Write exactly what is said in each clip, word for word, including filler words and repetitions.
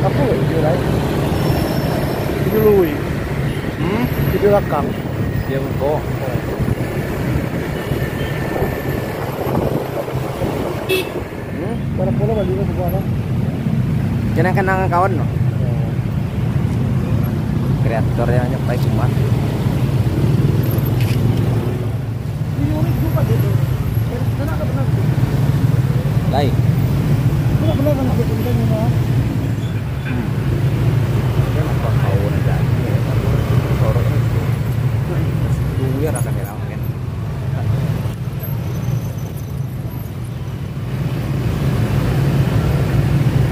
Apo video lai? Video lui. Hmm? Video lakang. Dia muko. Hmm? Pada pola bali ka buah lah. Jangan kenang kawan no. Oh. Kreator yang nyapai cuma. Lai.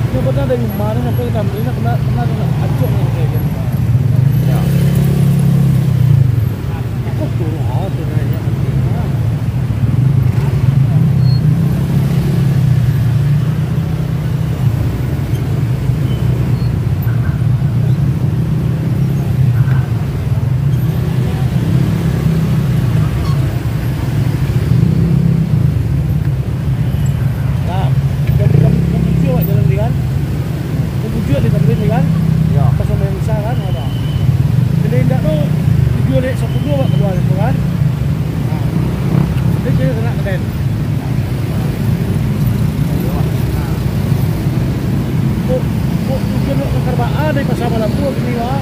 Nyo pernah dari rumah tu sampai ke Tamrin, pernah, pernah tu nak acok ni, kayak gitu. Ya. Aku turun, oh, turun aja. Nah, jam, jam, jam tujuh awak jalan tadi kan? Jam tujuh di Tamrin tadi kan? Yo. Pas sumbayang Isya kan, ada. Bila indak tu, tujuh lewat sapuluah awak kalua tu kan? Nah. Jadi, kena keren. Kok, kok tujuan awak ka Karbaa dari Pasar Malam tu, kini, Wak?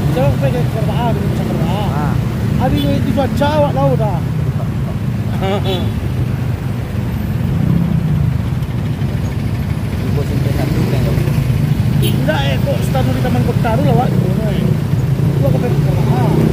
Misalnya, sampai ka Karbaa, dari Pasar Karbaa. Ah. Hari ni, itu cuaca awak tahu dah. Tigo sampai satu kan, yo? Indak, eh, kok start dari Taman Kota tu lah, Wak, tu, eh. Tu aku pengen ke sana.